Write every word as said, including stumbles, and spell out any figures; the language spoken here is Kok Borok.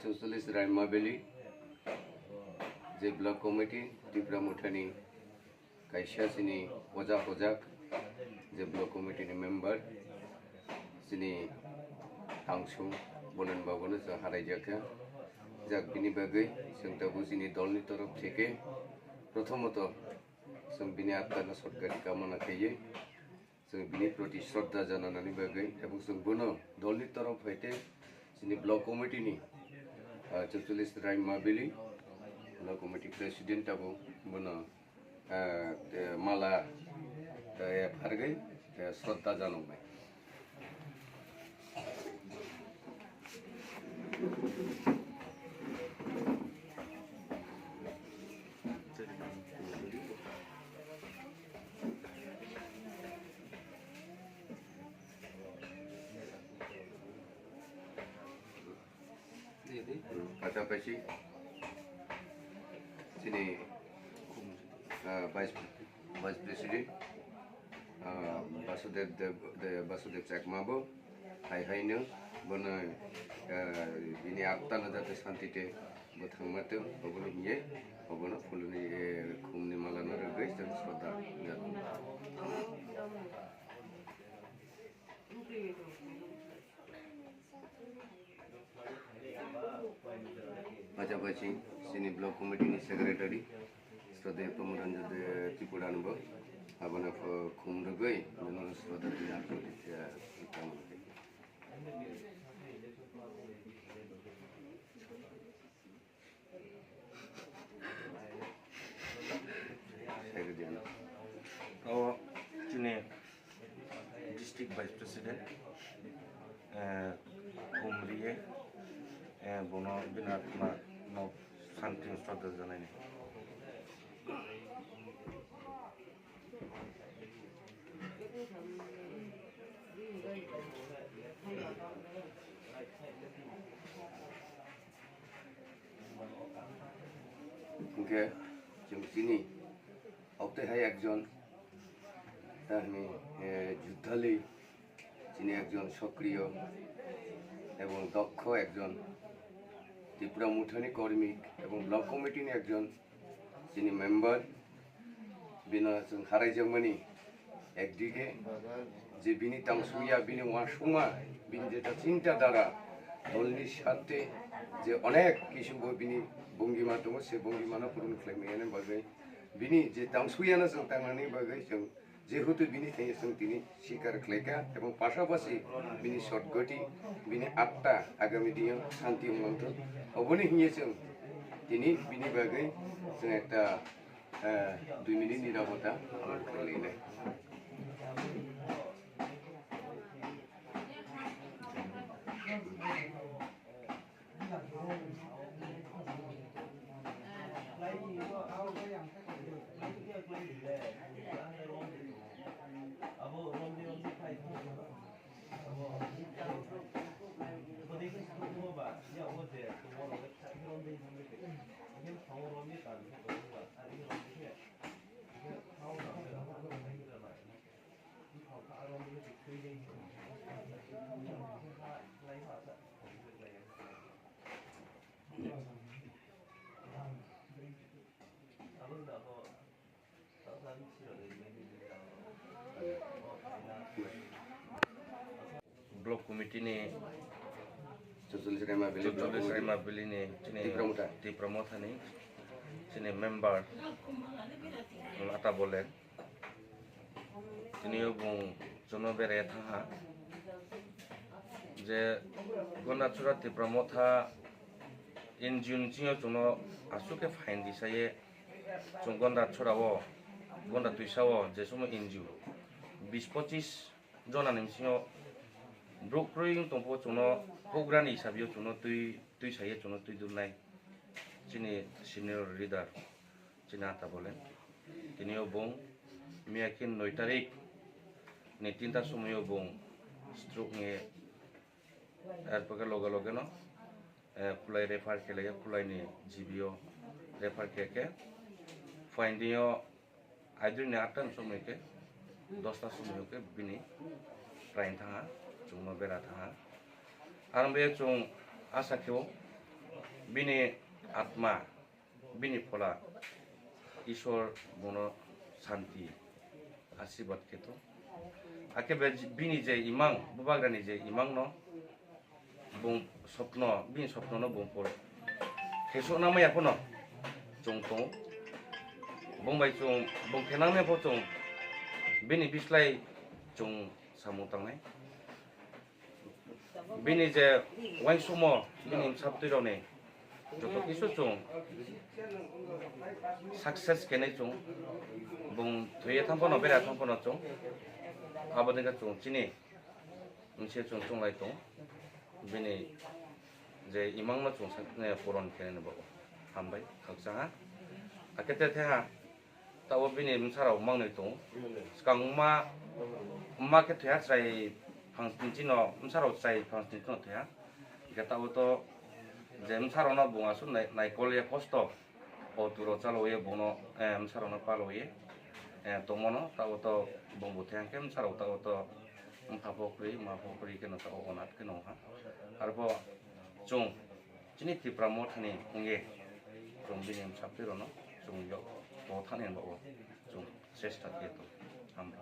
Chaucholish Raima Valley je block committee Tipra Mothani kaisa chini oja hojak je block committee ni member chini Tangsung Bolen Babu no chwng harai jakha. Jak bini bagwi chwng tabuk chini dol ni torof theke prothomoto chwng bini atma no sotgari kamona khaiwi chwng bini proti shraddha jananani bagwi, ebong chwng bono dolni torof hai tei chini block committee ni, ah, Chaucholish Raima Valley block committee president abo bono, ah, eh, mala, eh, phargwi, eh, shraddha janoknai. Pathapaichi chini, ah, vice, vice president, ah, Basudev Dev, Dev, Basudev Chakma bo hai hai no bono, ah, bini atma no jate shanti te bo thangma tong, obono hiye obono phuluni, eh, khumni mala no rwgwi chwng shraddha. Pathapaichi chini block committee ni secretary Shraddheyo Pramod Ranjan Tripura no bo abono pho khum rwgwi bono shraddha twi arphuti, eh, tamo khe. O chini district vice president, eh, khum riye, eh, bono bini atma no shanti shraddha janaini. Hwnkhe chwng chini obtwi hai ekjon, eh, hwnwi, eh, juddhali chini ekjon sokriyo ebong dokkho ekjon Tipra Mothani kormi ebong block committee ni ekjon chini member, bino chwng haraijakmani ekdige je bini tangsuya, bini uansukma, bini jeta chinta dhara, dolni sarte je onek kisu bo bini bongima tongo, se bongimano purun khlaimani bagwi, bini je tangsuyano chwng tangnani bagwi chwng jehetu bini thani chwng tini sikar khlaikha, ebong pasapasi bini sotgoti, bini atma agami dino shanti wngmanthogo. Oboni hiye chwng tini bini bagwi chwng ekta, eh, dui minute nirabota amol khlainai. Block committee ni Chaucholish Raima Valley block Chaucholish committee. Raima Valley ni chini Tipra Motha. Tipra Motha ni chini member Lata Bolen. Tini o bung chwngno beraiya thangha je Gonda Chura Tipra Motha N G O ni chini o chwngno aswk khe phain risa ye chwng Gonda Chura o, Gonda Twisa o je somo N G O bis pochis jona ni bisingo bruk kwrwi wng tongphuru chwngno houhgra ni hisabe o chwngno twi, twi saiye chwngno twi dulnai chini senior leader. Chini Ata Bolen. Tini o bung miya khe noi tarik ni tinta somoi o bung stroke ni, erpore loge loge no, eh, Khulai refer khe lai, Khulai ni G B o refer khe khe. Phaini dino aidri ni atta ni somoi khe, dosta somoi khe bini train thangha, chwngno bera thangha. Ang be chwng asa khe o Bini atma, bini phola, Ishwar bono santi, asirwad khe to. Akhe be bini je imang, bubagrani je imang no, bung sopno, bini sopno no bung pur khesok nangmaya phano chwng tongo. Bung bai chwng, bung khe nangmaya pho chwng bini bislai chwng samung tangnai. Bini je uansukmo, bini bwsa bwtwi rokni joto kisu chwng success khenai chwng, bung thwiya thang phano, bera thang phano chwng, abo dengkha chwng chini mungse chwng chwnglai tong, bini je imang no chwng sak-, eh, puron khenai ni bago. Hambai, khakchang ha. Akhe te the ha, tabo bini bwsarok mangnwi tongo. Swkang wngma, wngma khe thwiya chwrai phangsni chino, bwsarok chwrai phangsni chino thwiya. Hingkhe tabo to je bwsarokno bung aswk nai-, naikol ya kosto, o turo chalo ye bono, eh, bwsarokno palo ye, eh, tongmano, tabo to bung bo thwiya hingkhe bwsarok tabo to wngkha pho kwrwi, ma pho kwrwi kheno tabo onath kheno wngkha. Arpho chwng chini Tipra Mothani wngwi chwng bini bwsa bwtwi rokno chwng yok bo thani hwnba o chwng chesta khe tong. Hambai.